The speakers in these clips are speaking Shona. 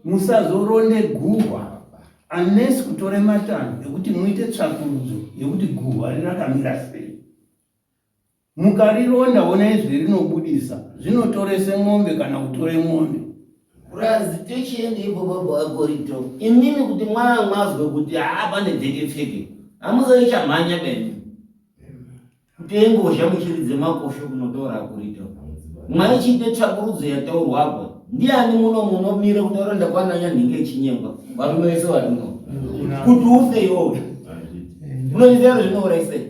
Musazoronde guhwa unless kutore matanho ekuti muite tsvakurudzo yekuti guhwa rirakamira sei. Mukarironda onai zverinobudisa, zvinotorese mombe kana kutore mombe. Purazi techiende ipopo pakorito imimi kuti mwana mwazwe kuti haa pane dzekepfeke hamuzoichamhanya bene Kutengozha muchiridze makosho kunotaura kurito. Mwaichiite tsvakurudzo yataurwa apo. Ndiani muno munomira kutaura ndakwana nyanhinge ichinyengwa. Varume vese vari muno. Kuti ufe iwowe. Unoziva zvinouraya sei?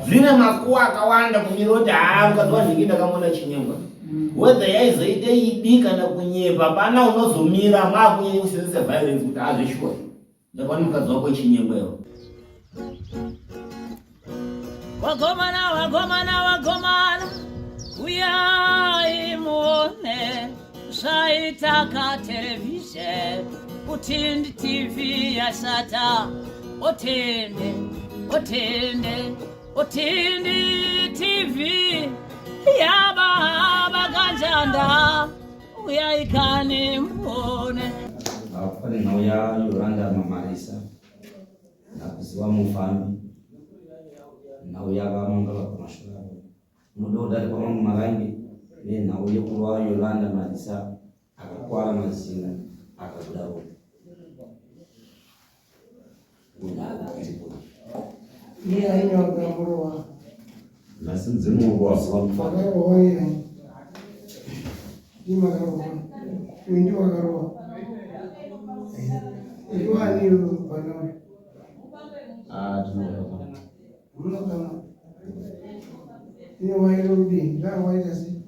Zvine makuwa akawanda kumira kuti haa mukadzi wanhingi ndakamuona chinyengwa. Whether yaizoite idi kana kunyepa pana unozomira maakunyanya kusenzesa violence kuti azvishuwa. Ndakwana mukadzi wako chinyengwa iwe. Wagomana, wagomana, wagomana, uyai muone zvaitaka television utindi TV yashata otende otende otindi TV yababa kanjanda Uyai kani muone. Pane nhau yaYolanda Mamarisa nakuziva mufambi nhau yavamanga vapamashure avo unoda kudarikwa mamwe marange nenhau yekurwa Yolanda Marisa akakwara mazino akabuda ropa. Nasimudze muoko wako. Akarohwa iye. Ndimi akarohwa. Uyu ndiwo akarohwa. Ndiwani bwana uyu? Ah, tinoona. Hamuna kana. Ine wairo rudii? Ndakawaita sei?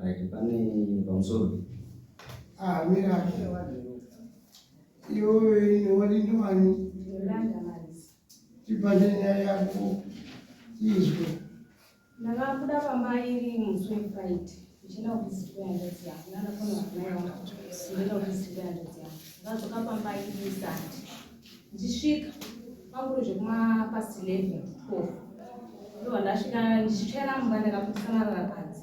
Right, pane pamusoro. Ah, mira. Iwe ni wali ndiwani? Yolanda Marisa. Tibate nyaya yako. Izwe. Ndakabuda pamba iri musi weFriday ndichienda kuvisit kwehanzvadzi yangu. Ndakafonera mai vangu ndienda kuvisit kwehanzvadzi yangu. Ndakadzoka pamba iri Sunday. Ndichisvika kwanguri zvekuma past 11 to 12. Ndobva ndasvika ndichitsvaira mumba ndakaputisa marara panze.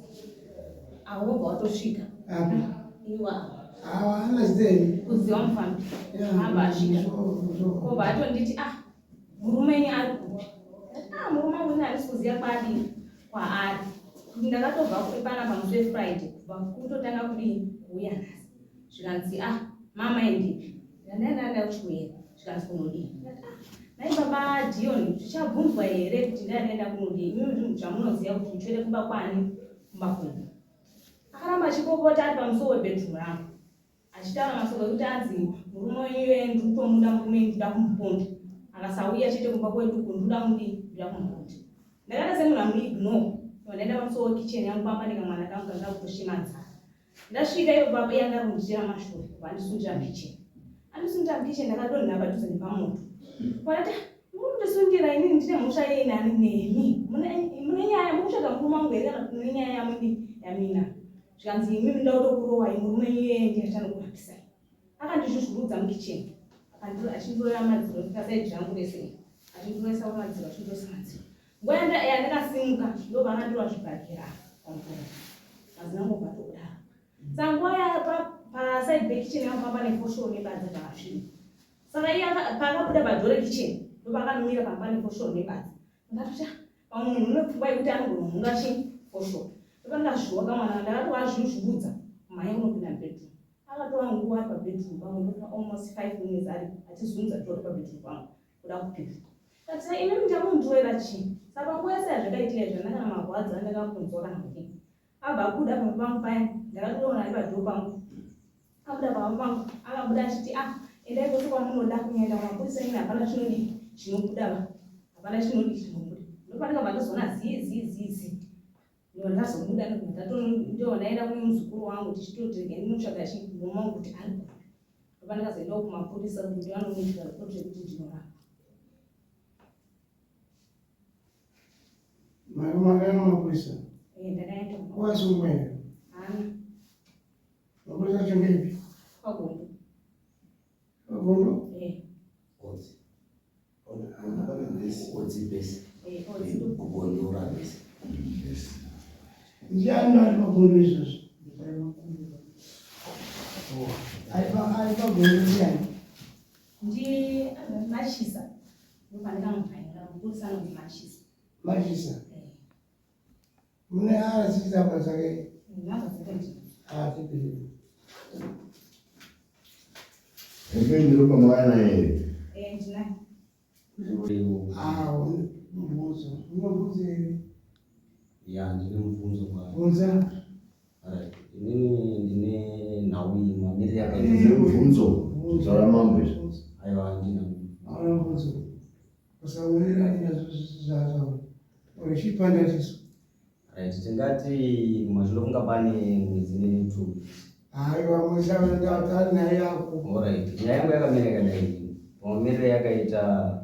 Awo wobva watosvika. Api? Iwa. Awa ana ziteni. Kuziva mufambi. Abva asvika. Kobva atonditi ah murume wenyu ari kupi? Ah murume wangu ini handisi kuziva kwaadii kwaari. Ndakatobva panapa musi weFriday kubva kutotanga kudii kuuya nhasi. Zvikanzi ah mama endipi? Ndanga ndada kuchiwera zvikanzi kunodii? Ndikati ah nhai baba Dion zvichabvunzwa here kuti ndanga ndaenda kunodii? Imimi zvinhu zvamunoziva kuti muchiwere kumba kwani kumba kwenyu. Akaramba achipopota ari pamusuwo webedroom rangu achitaura masoko ekuti anzi murume wenyu iyeye ndiri kutomuda murume ndoda kumuponda akasauya chete kumba kwedu uku ndoda mudii ndoda kumuponda. Ndakaita semunhu amuignore ndaenda pamusuwo wekitchen yangu pamba nekamwana kangu kanga kutoshema nzara. Ndasvika ipo baba yanga ari kundichera mashure vandisundira mukitchen. Andisundira mukitchen ndakadonhera padhuze nepamoto. Kwandati muri kundisundira inini ndine mhosva yei nani nemi? Mune nyaya muri kutsvaga murume wangu here kana kuti mune nyaya yamudi yamina? Zvikanzi imimi ndoda kutokurowai murume iyeye ndiye achanokurapisa. Akandizvuzvurudza mukitchen achindirova madziro pasaidi rangu rese achindirovesa pamadziro achindirovesa madziro. Nguva yandakasimuka ndopaakandirova zvibhakera pamuromo. Mazino angu obva atokudaro. Saka nguva paside pekitchen yangu pamba nefoshoro nebadza zvakasviba. Saka iye paakabuda padhoo rekitchen ndopaakamira pamba nefoshoro nebadza. Ndakatoti ah, pamwe munhu une pfungwa yekuti anogona kunhonga chii foshoro. Ndopandakazviwa kamwana ndakatowazvuzvurudza kumhanya kunopinda mubedroom. Akatora nguva ari pabedroom pangu ndofunga almost 5 minutes ari achizunza dhoo repabedroom pangu. kuda kupinduka but sa imi muchamundiroera chii sa panguva yese yazvakaitika izvi handina kana marwadzo andakambonzwa kana kudii abva abuda pamba pangu paya ndakatoona ari padhoo pangu abuda pamba pangu akabuda achiti ah endai kwese kwamunoda kunyenda kumapurisa ini hapana chinodii chinobuda va hapana chinodii chinobuda ndopandakabva ndazoona zii zii zii zii ndazobuda ndobva ndaenda kune muzukuru wangu tichitoti regai ndinotsvaga chii murume wangu kuti ari kupi ndopandakazoendawo kumapurisa kuti vanomuitira ripoti yekuti ndinorapa Makaenda kumapurisa? Eh, ndakaenda. Wasungwa here? Hana. Mapurisa acho ngepi? Kwagondo. Kwagondo? Eh. Odzi. Odzi bese. Eh, odzi. Kugondora bese. Ndiani ari pagondo izvozvo? Ari pagondo ndiani? Ndi Machisa. Ndopandakamubhanyira mupurisa anonzi Machisa. Machisa. Mune arasisa basa ke? Nhamba dzake ndinadzo. Ah, tipiri. Hembe ndiro pamwana here? Eh, ndinayo. Ah, mubvunzo. Unobvunza here? Ya, ndine mubvunzo kwa. Bvunza. Alright. Inini ndine nhau iyi mamiriro yakaita. Ndine mubvunzo. Taura mambo izvi. Aiwa, handina. Hauna mubvunzo. Usamirira ndinazvo Uri chipandatiso. Right, tingati kumashure kunga pane mwedzi ne2 weeks. Haiwa, musaatari naye yako. Alright, nyaya yangu yakamira yakadai. Pamamiriro yakaita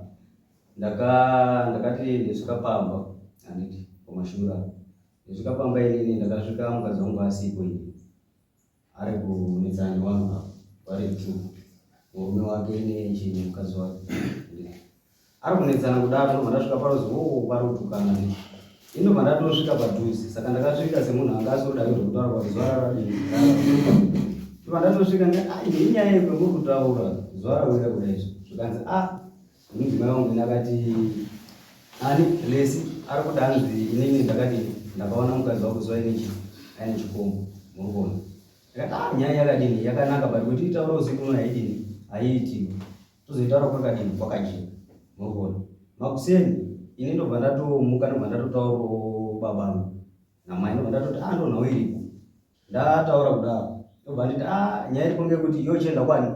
ndakati ndisvika pamba, handiti pamashura. Ndisvika pamba inini ndakasvika mukadzi wangu asipo ini. Ari kunetsana nevanhu ava vari two. Murume wake nechinyi mukadzi wake. Handiti. Ari kunetsana kudaro ndobva ndasvika parozi wo pari kutukana nditi. Indobva ndatosvika padhuze saka ndakasvika semunhu anga asiri kuda kutaura kuti zuva raradii. Ndobva ndatosvika ndikati ah iyi inyaya yemuri kutaura zuva rawira kudai izvi. Zvikanzi ah mudzimai wangu ini akati ani Lesi ari kuda anzi inini ndakati ndakaona mukadzi wako zuva ine chi aine chikombo muri kuona. Ndikati ah nyaya yakadini yakanaka but kuti itaure usiku uno haidini haiitiwi. Tozoitaura kwakadini kwakajeka muri kuona. Makuseni ini ndobva ndatomuka ndobva ndatotaurawo babangu namai ndobva ndatoti ah ndonhau iripo. Ndataura kudaro ndobva nditi ah nyaya iripo ngeyekuti iwe uchienda kwani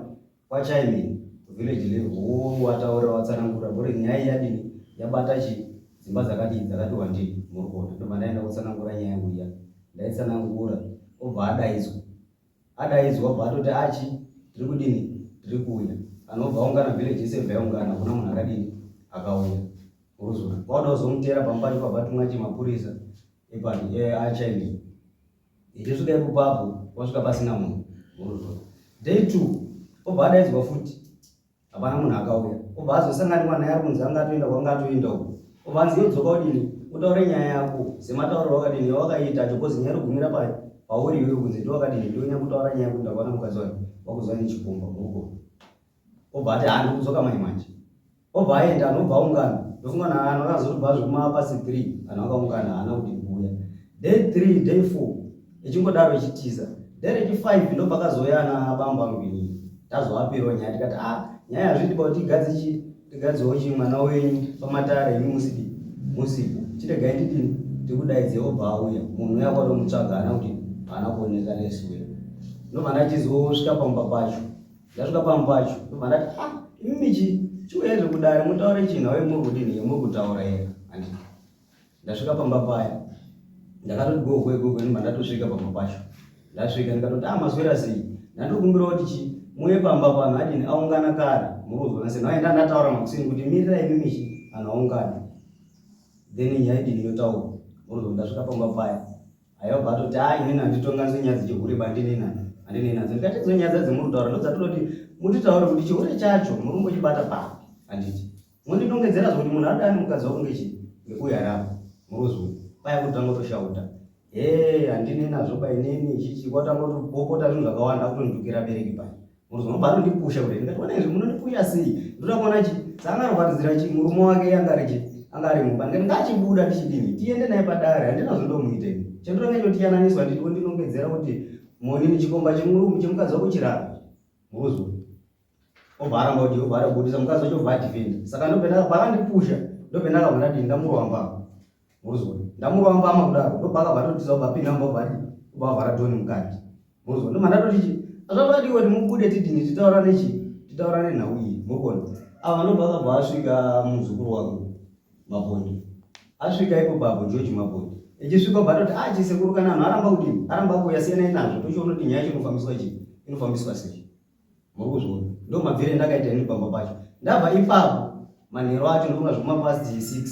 kwachairman village level wo wataurira watsanangura gore nyaya iyi yadini yabata chi dzimba dzakadii dzakati wandei muri kuona. Ndobva ndaenda kutsanangura nyaya yangu iya ndaitsanangura obva adaidzwa adaidzwa obva atoti achi tiri kudini tiri kuuya anobva aungana village yese bva yaungana hakuna munhu akadini akauya uruzona kwauda kuzomutera pamba pacho pabva tumwa chimapurisa epani achairman ichisvika ipo papo wasvika pasina munhu uruzona day 2 obva adaidzwa futi hapana munhu akauya obva azosanganikwa naye ari kunzi anga atoenda kwanga atoenda uko obva anzi yodzoka udini utaure nyaya yako sematauriro wakadini yawakaita acho kozi nyaya irikugumira pai pauri iwewe kunzi ndiwakadini ndionya kutaura nyaya yekuti ndakaona mukadzi wake wakuziva nechikomba uko obva ati handi kudzoka mai manje obva aenda anobva aungana ndofunga naano akazotobva zvekumapasi 3 anhu akaungana haana kuti kuuya day 3 day 4 ichingodaro ichitiza day rechi 5 ndopakazouya ana bambo angu inini tazoapirwa nyaya tikati ah nyaya hazvidi pa kuti tigadze chi tigadzewo chi mwana wenyu pamatare imi musidi musipo chiregai ndidini tikudaidze obva auya munhu uya kwatomutsvaga haana kuti haana kuoneka nesuya ndobva ndachizosvika pamba pacho ndasvika pamba pacho ndobva ndati ah imimi chi chiuyai zvekudare mutaure chinhu auye muri kudini yemuri kutaura yega handiti ndasvika pamba paya ndakatoti gogwe gogwe ndobva ndatosvika pamba pacho ndasvika ndikatoti ah maswera sei ndandokumbira kuti chi muuye pamba pano adini aungana kare muri kuzona sei naye ndandataura makuseni kuti mirirai imimi chi anhu aungane then nyaya idini yotaurwa muri kuzona ndasvika pamba paya ayobva atoti ah inini handitonganiswe nyaya dzechihure ba ndine nani handine nadzo ndikati idzo nyaya dzadzemuri kutaura ndodzatodoti mutitaure kuti chihure chacho muri kumbochibata papi handiti mondinongedzera zvokuti munhu adani mukadzi wako ngechi ngeuyu ari apo murozwe paya kutanga kutoshauta hee handine nazvo ba inini chichi kwatanga kutopopota zvinhu zvakawanda akutondidukira bereki paya murozwe unobva atondipusha kudai ndikati ona izvi munondipusha sei ndoda kuona chi saka angarwaridzira chi murume wake anga ari chi anga ari mumba ndikati ngachibuda ndichidini tiende naye padare handina zvondomuita ini chandoranga chotiyananiswa nditi wondinongedzera kuti monini chikomba chemurume chemukadzi wako chirapi murozwe obva aramba kuti obva arabudisa mukadzi wacho obva adefenda saka ndobva pakandipusha ndobva ndakabva ndadii ndamurova mbama murozwa ndamurova mbama kudaro ndobva akabva atotiza obva apinda mumba obva adii obva avhara dhoni mukati murozwa ndobva ndatoti chi azvakadiwa kuti mubude tidini titaura nechi titaura nenhau iyi murikuona ava ndobva akabva asvika muzukuru wangu Mapondi asvika ipo papo George Mapondi echisvika obva atoti ah chisekuru kana anhu aramba kudini aramba kuuya siyanai nazvo tochiona kuti nyaya yacho inofambiswa chii inofambiswa sei muri kuzviona ndo mabvire ndakaita ini pamba pacho ndabva ipapo manheru acho ndofunga zvekuma past 6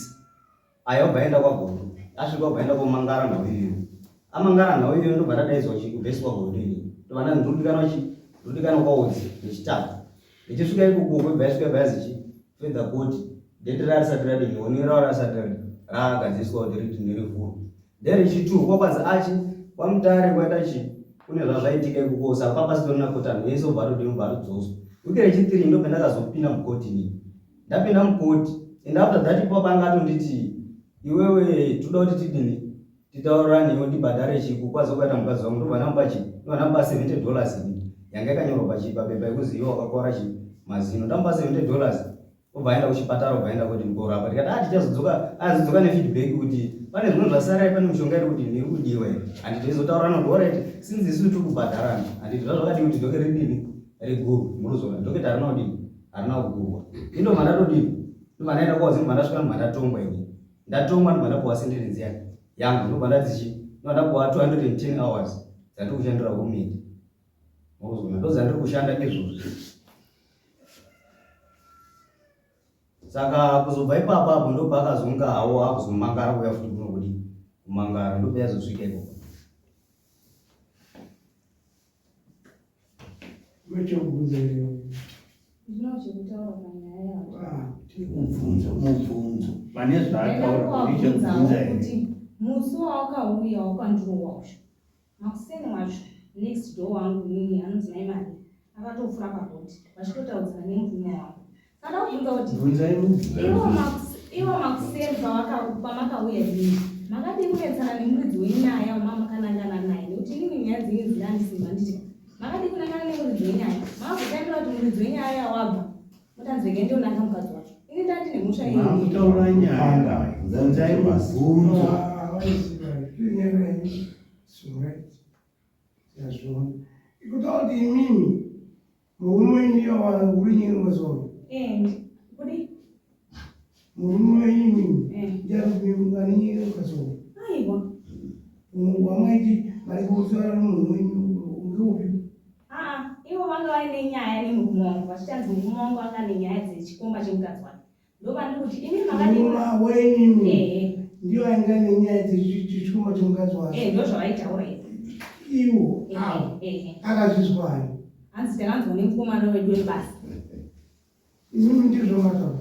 aya obva aenda kwagondo asvika obva aenda komangara nhau iyoyo amangara nhau iyoyo ndobva ndadaidzwa chi kubhesi kwagondo ini ndobva ndanzi ndiridikanwa chi ndiridikanwa kwaodzi nechitatu ndichisvika ikoko kwebva yasvika bva yazi chi fedha koti dete rarisati radini oni ravo rasati radini raagadziriswa kuti riti nerivhuru nderichitu kwakwanzi achi kwamutare kwaita chi Kune zvazvaitika ikoko saka papasitorina koti anhu ese obva atodini obva atodzoswa. Wiki rechithree ndopandakazopinda mukoti inini. Ndapinda mukoti and after that ipapo anga atonditi iwewe toda kuti tidini titaurirane iwe ndibhadhare chii kukwadza kwaita mukadzi wangu ndobva ndamupa chii ndobva ndamupa 70 dollars ini yanga yakanyorwa pachii papepa yekuzi iwe wakakwara chii mazino ndamupa 70 dollars obva aenda kuchipatara obva aenda kuti mkorapa tikati ah tichazodzoka azodzoka nefeedback kuti pane zvimwe zvasara pane mishonga iri kuti iri kudiwa here handiti tizotaurana kuti orit since isu tiri kubhadharana handiti zvazvakadii kuti dhoke ridini rigurwe muruzona dhoke tarina kudini harina kugurwa indobva ndatodini ndobva ndaenda kwazi ndobva ndasvika ndobva ndatongwa ini ndatongwa ndobva ndapuwa sentenance yake yangu ndobva ndadzichi ndobva ndapuwa 210 hours dzandiri kushandira hurumende muruzona ndodzandiri kushanda izvozvi saka kuzobva ipapo apo ndopaakazonga hawo akuzomangara kuuya futi kuno kudi kumangara ndopayazosvika ikoko Mubvunzo, mubvunzo. Pane zvaataura kuti chekubvunza here? Musi wawakauya wakandirowa uyu. Makuseni wacho next door wangu inini anonzi mai Mari akatopfura paroad vachitotaudzana nemurume wangu. Saka kubvunza kuti Bvunzai mubvunzo. Iwo makuseni pamakauya inini makadii kunetsana nemuridzi wenyaya wamamakanangana naye nekuti inini nyaya dzenyu dzinandisimba nditi makadii kunangana nemuridzi wenyaya makazotambira kuti muridzi wenyaya wabva mutanzi regai ndionanga mukadzi wacho ini ndandine mhosva iyi Makutaura nyaya. Bvunzai mubvunzo. Ikuta kuti imimi murume wenyu iye uri nyini mazuva kudi murume wenyu imimi Eh. ndiani nyini mazuva aiwa wamaiti mari kuutsara munhu wenyu ngeupi aa ivo vanga vaine nyaya nemurume wangu vachitanzi murume wangu anga nenyaya dzechikomba chemukadzi wake ndovandiri kuti imi makadii murume wenyu imimi ehe ndiyo ainga nenyaya dzechikomba chemukadzi wake eh ndozvavaitaura izvo iwo avo ehe ehe akazvizwa ani hanzi takanzwa nemukomana wedu webasa imimi ndizvo mataura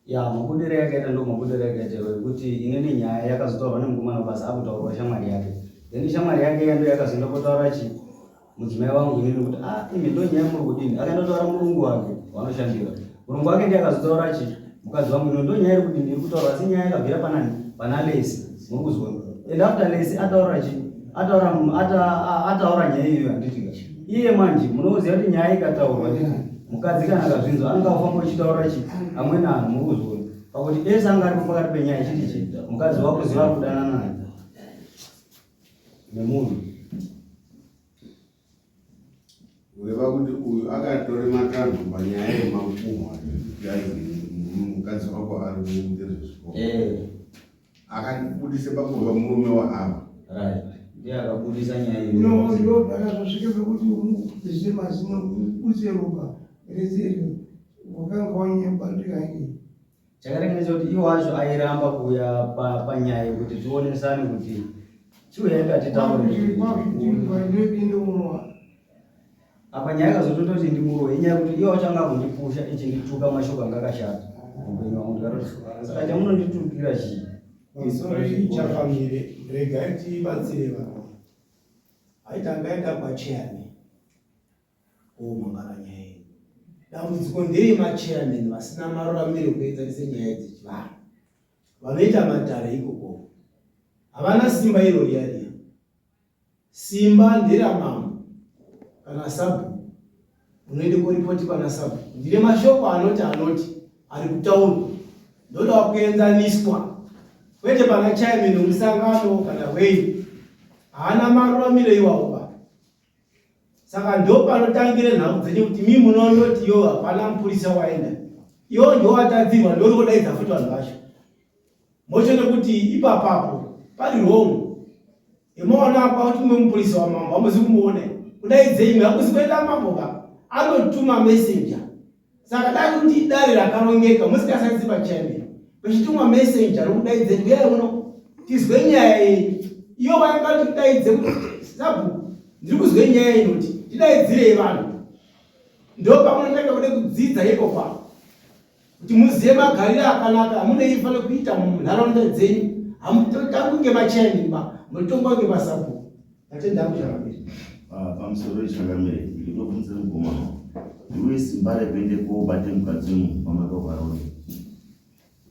ya mabudiro yakaita ndo mabudiro yakaita iwe kuti inini nyaya yakazotaurwa nemukomana webasa akutaurwa shamwari yake then shamwari yake iya ndo yakazoenda kotaura chi mudzimai wangu inini kuti ah imi ndo nyaya muri kudini akaenda kotaura murungu wake wanoshandira murungu wake ndiye akazotaura chi mukadzi wangu ino ndo nyaya iri kudini iri kutaurwa asi nyaya yakabvira panani pana lesi muri kuzviona and after lesi ataura chi ataura ataura nyaya iyoyo handiti ka iye manje munoziva kuti nyaya ikataurwa nditi mukadzi kana akazvinzwa anenge afamba uchitaura chi amweni anhu muri kuzviona pakuti ese anga aripo pakati penyaya chiti chi mukadzi wakuziva ari kudanana naye nemunhu Kureva kuti uyu akatore matanho panyaya yemakuhwa yekuti aizi mukadzi wako ari kuita zvezvikoro. Eh. Akabudisa pakuva murume waava. Right. Ndiye akabudisa nyaya iyi. No, ndo pakazosvika pekuti ubvise mazino ubudise ropa rese iri wakanga wanyeba ndikaii. Chakanaka ndechekuti iwo acho airamba kuuya panyaya yekuti tionesane kuti chiuya ngatitaure. Apa nyaya ikazotoita kuti ndimurowe inyaya yekuti iwo acho anga akundipusha ichindituka mashoko anga akashata muupenyu hwangu ndikatoti saka chamunonditukira chii? Sorry chafamire regai tibatsire vanhu. Aiti angaenda kwachairman. Komangara nyaya iyi. Dambudziko ndeye machairman vasina maruramiro kuenzanise nyaya dzechivanhu. Vanoita matare ikoko. Havana simba iro riya riya. Simba nderamambo kana sabhuku. Unoende koripoti kwana sabhuku. Ndine mashoko anoti anoti ari kutaurwa. Ndoda kuenzaniswa. Kwete pana chairman wemusangano kana wei. Haana maruramiro iwawo ba. Saka ndopanotangira nhau dzenyu kuti mi munondoti yo hapana mupurisa waenda. Iwo ndowatadzirwa ndori kudaidza futi vanhu vacho. Mocho nekuti ipapapo pari wrong. Imoona apa kuti mumwe mupurisa wamambo hamuzi kumuona. Kudaidzei imwe hakuzi kuenda mambo ba. Anotuma messenger. Saka dai kuti idare rakarongeka musingashandisi pachairman. Pachitumwa messenger rokudaidze kuti uyai uno tizwe nyaya yenyu. Iyo vainga tidaidze kuti sabhuku ndiri kuzwe nyaya inoti tidaidzirei vanhu. Ndopamunotanga kuda kudzidza ipopa kuti muzive magariro akanaka amuneifanira kuita munharaunda dzenyu. Hamutotangwi ngemachairman ba, munotongwa ngemasabhuku. Ndatenda hangu zvakanaka. Pamusoro ichangamire ndinobvunza mukomana iwe simba rekuende kobate mukadzi wemunhu pamakavaroni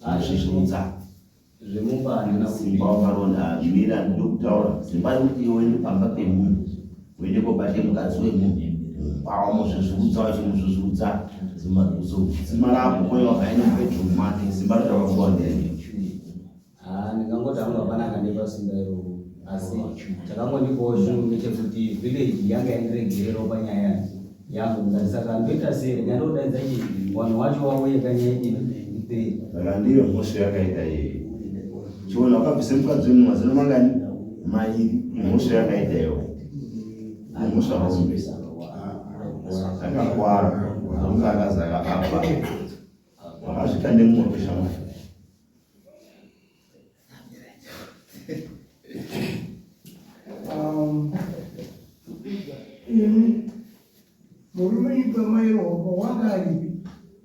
azvizviudza Zvemumba handina simba wakaronda mira ndokutaura simba rekuti iwe uende pamba pemunhu uende kobate mukadzi wemunhu wamuzvizviudza wachimuzvizviudza simba rako kone wakaenda mubedroom make simba rakakuwa ndere Ah, ndingangoti hangu hapana akandipa simba iroro asi chakangondipawo shungu ndechekuti village yanga yandiregererawo panyaya yangu ndikati saka ndoita sei rega ndodaidza chii vanhu wacho wauye kanyaya iyi ipere saka ndiyo mhosva yakaita iyeyo chiona wakabvisa mukadzi wemunhu mazino mangani mairi mhosva yakaita iyoyo mhosva hombe akakwara aunga akazaka apa wakazvita nemoto shamwari Imi murume ipa mairopa wanga aripi?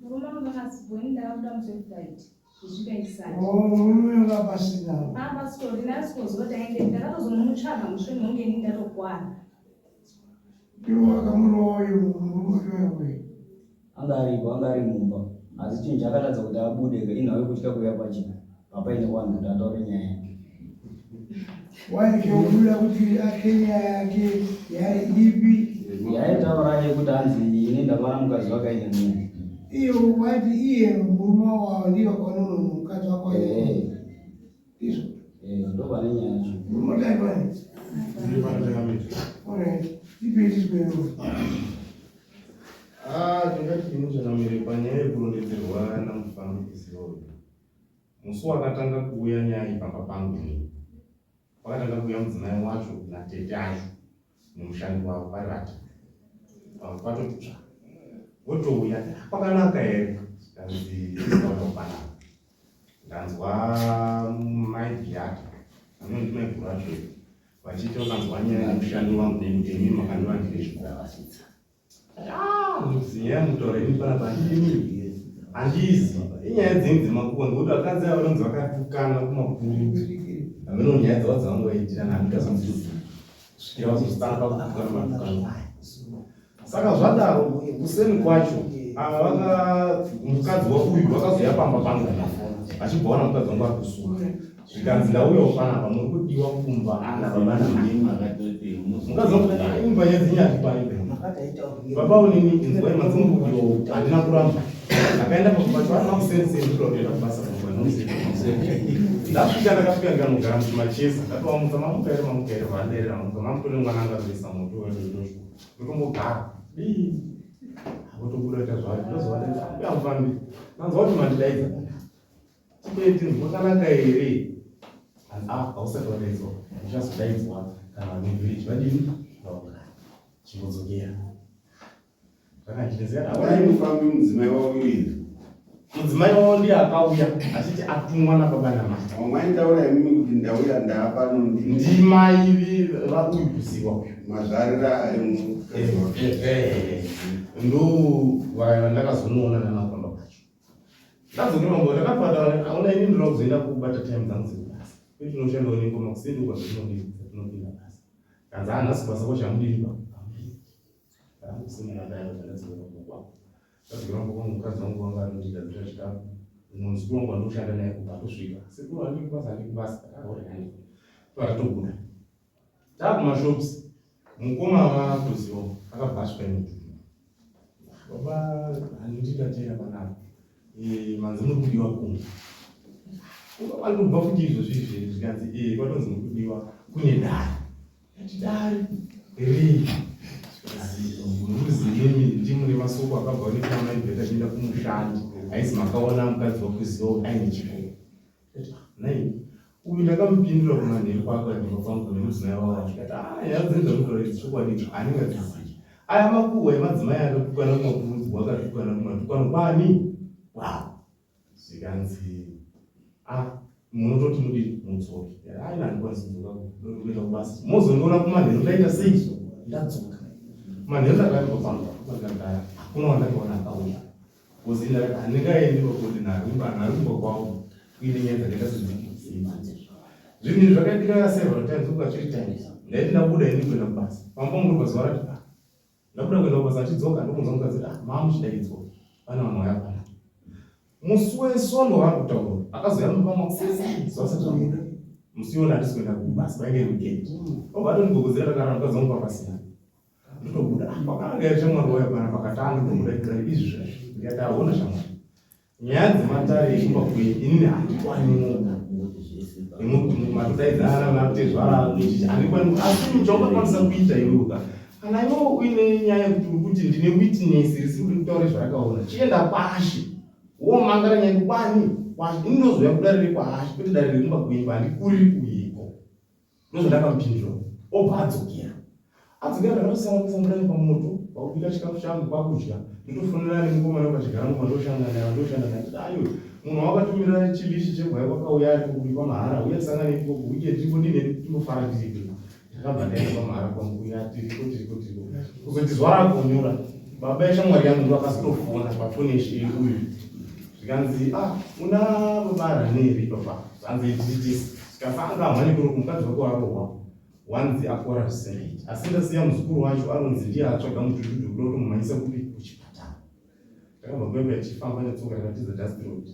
Murume wangu akaziboni ndakabuda musi weflight kusvika isati. Oh, murume wanga pasina. Apasitori ndasikoziva kuti aende ndakatozonomutsvaga mushure mekunge ini ndatokwana. Iwo wakamurova uyu murume wewe. Anga aripo, anga ari mumba asi chinhu chakatadza kuti abude ka inhau yekutya kuuya pachi papaine vanhu kuti ataure nyaya yake. Waike kubuda kuti ake nyaya yake yai ipi? Yaitaura yekuti hanzi ini ndakaona mukadzi wake aine munhu. Iyo waiti iye murume wavo ndiye wakaona munhu mukadzi wako aine munhu. Eh. Izvo. Eh, ndo pane nyaya yacho. Murume wake Ndiri pano chakamira. Alright. Ipi izvo. Ah, tingati ini changamire panyaya yekurondedzerwa namufambisi uyu. Musi wakatanga kuuya nyaya iyi pamba pangu ini. Pakatanga kuuya mudzimai wacho natete acho nemushandi wavo vari vatatu. Pamwe patoti tsva. Votouya kwakanaka here? Zvikanzi tisikaona kupanaka. Ndanzwa mai Beata, anonzi mai guru acho vachiti vakanzwa nyaya nemushandi wangu nekuti imi makandivandire zvikoro. Ah, nyaya mutaura ini panapa handini handizi inyaya dzenyu dzemakuva nekuti vakadzi ava vanonzi vakatukana kumakuru hameno nyaya dzavo dzavangoitirana handikazonzizivi kusvikira vazositanga pakutukana matukano aya saka zvadaro kuseni kwacho ava vaka mukadzi wauyu vakazouya pamba pangu vachibva wana mukadzi wangu ari kusuka zvikanzi ndauyawo panapa muri kudiwa kumba nababa namai mukadzi wangu imba yedzinyati pai baba unini inzwai manzi muri kudiwawo handina kuramba ndakaenda pamba pacho ari makuseni ndoda kutoenda kubasa ndasvika ndakasvika ndikanogara muchimachesa ndatoamutsa mamuka here mamuka here vandaerera mamuka mamutore mwana anga atoisa moto wedodoshwa ndotombogara dii votobuda ita zvacho ndozovadaidza ambuya mufambi ndanzwa kuti mandidaidza Tipei tinzwe kwakanaka here? Hanzi ah hausati wadaidzwa. Uchazodaidzwa kana vane village vadini? Vaungana. Chimbodzokera. Zvakandinetsa Wai mufambi mudzimai wavo iri. Mudzimai wavo ndiye akauya achiti atumwa nababa namai. Wamaitaura imimi kuti ndauya ndaapano ndi. Ndimai vauyu kuziwa uyu. Mazvarira emukadzi wake. Ndo vandakazonoona nanakwamba pacho. Ndadzokera mambo ndakabata aona ini ndinoda kuzoenda kubata time dzangu dzekubasa. Kuti tinoshandawo nengoma kuseni uko zvatinopinda basa. Kanzi ah nhasi kubasa kwacho hamudini ba. Ndakusimuka ndaya ndadzokera kumba kwangu. Ndadzokera kumba kwangu mukadzi wangu wanga anondigadzirira chikafu. Mumwe muzukuru wangu wandinoshanda naye kubva atosvika. Sekuru handii kubasa handii kubasa. Ndakaona handii. Tatobuda. Takumashops mukoma vakuziva akabva asvika nemutumbi. Baba handindatera panapa. Eh, manzi muri kudiwa kumba. Vanobva futi izvozvi izvi zvikanzi eh kwatonzi muri kudiwa kune dare. Ndati dare rei? Zvikanzi muruzi imi ndimune masoko akabva nekuna mai Bheta achienda kumushandi. Haisi makaona mukadzi wakuziva aine chikoro. Nhai, uyu ndakamupindura kumanheru kwaakaenda kwangu nemudzimai wavo achikati ah nyaya dzenyu dzamutaura idzi chokwadi handingadzizivi. Aya makuhwa emadzimai akatukana kumakurudzwa akatukana kumatukano kwani? Wow. Zvikanzi ah munototi mudii mudzoke. Hayi handikwanisi kudzoka kuenda kubasa. Mozondiona kumanheru ndaita sei? Ndadzoka. Manheru ndakabva pamba pandakagara hakuna wandakaona akauya. Because handingaendi pakuti nhari kumba kwavo kuine nyaya dzakaita sedzii. Zvinhu izvi zvakaitika several times uka three times. Ndaiti ndabuda ini kuenda kubasa. Pamba pangu ndobva zuva rati ah. Ndabuda kuenda kubasa achidzoka ndokunzwa mukadzi ah mama muchidaidzwa. Pane vanhu vauya pana. Musi weSvondo waari kutaura akazouya mumba mangu sese zuva risati rabuda. Musi iwona handisi kuenda kubasa vainge iri weekend. Obva atondigogodzera takarara mukadzi wangu papasina. Ndotobuda ah kwakanaka here shamwari wauya pana pakatanga ndotobuda izvi zvezvi. Ndikati ahona shamwari. Nyaya dzematare ekumba kwenyu inini handikwaniwo nekuti matodaidzana matezvara handikwani asi chaungakwanisa kuita iwewe ka kana iwewe uine nyaya yekuti uri kuti ndine witness risiri kuti kutaure zvarakaona chienda kwashe womangara nyaya yekwani kwashe ini ndozouya kudare rekwashe kwete dare rekumba kwenyu handikuriri kuiko Ndozvandakamupindura obva adzokera. Adzokera ndakatosara kuisa mvura pamoto kwakubika chikafu changu kwakudya ndotofonera nemukomana wepachigara mumba ndoshanda naye ndoshanda naye ndoti ayo munhu wakatumira chilishi chegwai kwakauya ari kubikwa mahara uya tisangane ikoko weekend timbodini timbofara tiriko takabva ndaenda pamahara kwambuya tiriko tiriko tiriko kuzoti zuva rakonyura baba eshamwari yangu ndo akazotofona pafoni uyu zvikanzi ah una baba raneri papa zvanzi titisi Tikafanga mhani kuno kumukadzi wako arohwa wanzi apora zvisingaiti asi ndasiya muzukuru wacho arunzi ndiye atsvaga mudhudhudhu kuda kutomumhanyisa kupi kuchipatara. Takabva kuya tichifamba netsoka takatiza dust road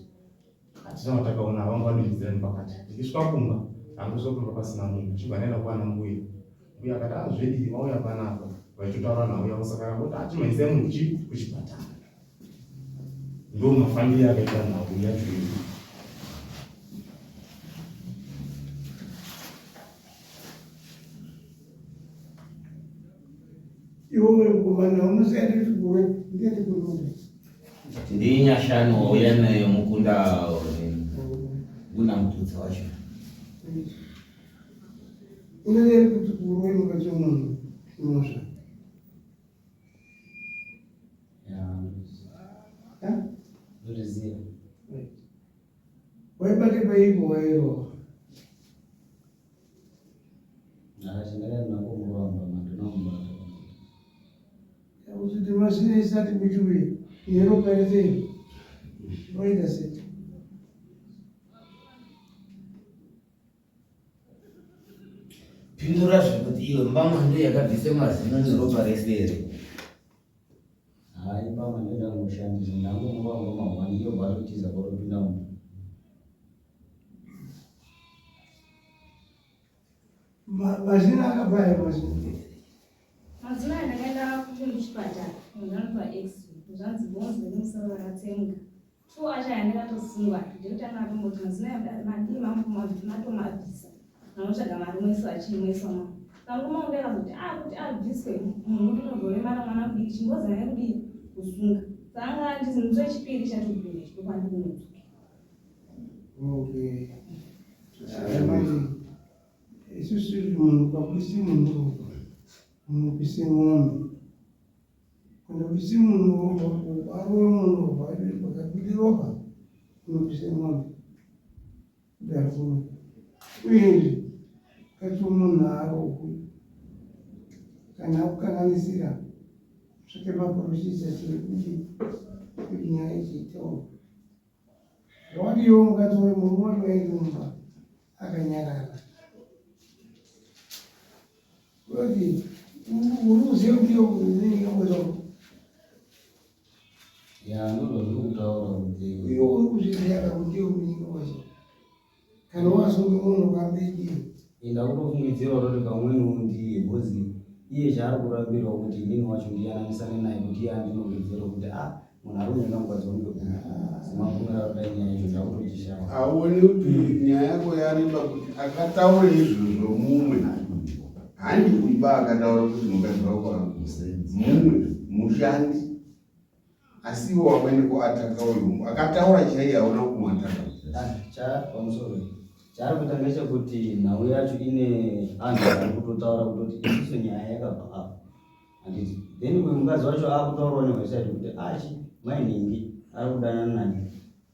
hatina watakaona vanga vadiridzira nepakati tichisvika kumba tangosvika kumba pasina munhu tichibva ndaenda kwana mbuya mbuya akati ah zvedi vauya panapa vachitotaura nhau yavo saka akangoti atimhanyisai munhu kuchi kuchipatara ndo mafambiro akaita nhau yacho iyo Iwewe mukomana unoziva kuti kuwe ndiyani kunoda. Ndinyashani wauya naye mukunda una mututsi wacho. Unoziva kuti kuwe mukadzi wemunhu mhosva. Ndozviziva. Waibate paiko wairowa? Kuti masina isati kuchiuya neropa rese roita sei? Pindura zvekuti iwe mbama ndiyo yakabvisa mazino neropa rese here? Hayi mbama ndiyo ndangoshandisa ndangomurova ngoma one iyo batotiza kwatopinda munhu. Mazino akabva here mazino? Mazino aya ndakaenda kuchipatara munhu anoitwa x zvanzi bonzo remusoro rakatsemuka. Two acho aya ndakatosungwa ndekutanga atomboti mazino aya madii matomabvisa anotsvaga mari mwese achiimweswa mama kanguva mangu ndakazoti a ah, kuti abviswe munhu unotoremara mwana mudiki chimbozana nekudii kusunga saka anga andizi musi wechipiri chatopinda chitokwandikunodzokera Okay. Manje isusu munhu ukabudisa munhu ropa unobvise mombe unobvise munhu ropa arove munhu ropa pakabudi ropa unobvise mombe kudaro kuno uyezve kati munhu arohwi kana akukanganisira tsvake maporofita chekuti kuti nyaya ichiitawo Wadiwo mukadzi uyu murume wacho wairumba akanyarara. Kuti uri kuziva kuti unenge wezvako. Ya ndozvazviri kutaura kuti iwe uri kuzviziva kuti unenge wezvako. Kana wasunga munhu pamberi. Inda kutofungidzira kutoti kamweni ndiye because iye chaari kurambirwa kuti inini wacho ndiyananisane naye kuti iye andinongedzere kuti ah munhu ari kunyenga mukadzi wangu semakumira kudai nyaya yacho ndakutochishaya. Auoni kuti nyaya yako yareba kuti akataura izvozvo mumwe handi kuiba akataura kuti mukadzi wako mumwe mushandi Asi iwe wamene kuataka uyu akataura chaiye hauna kumuataka. Ah, cha pamusoro chaari kuita ngechekuti nhau yacho ine anhu ari kutotaura kutoti isusu nyaya yakabva apa handiti then uyu mukadzi wacho akutaurawo newebsite kuti achi mai nhingi ari kudanana nani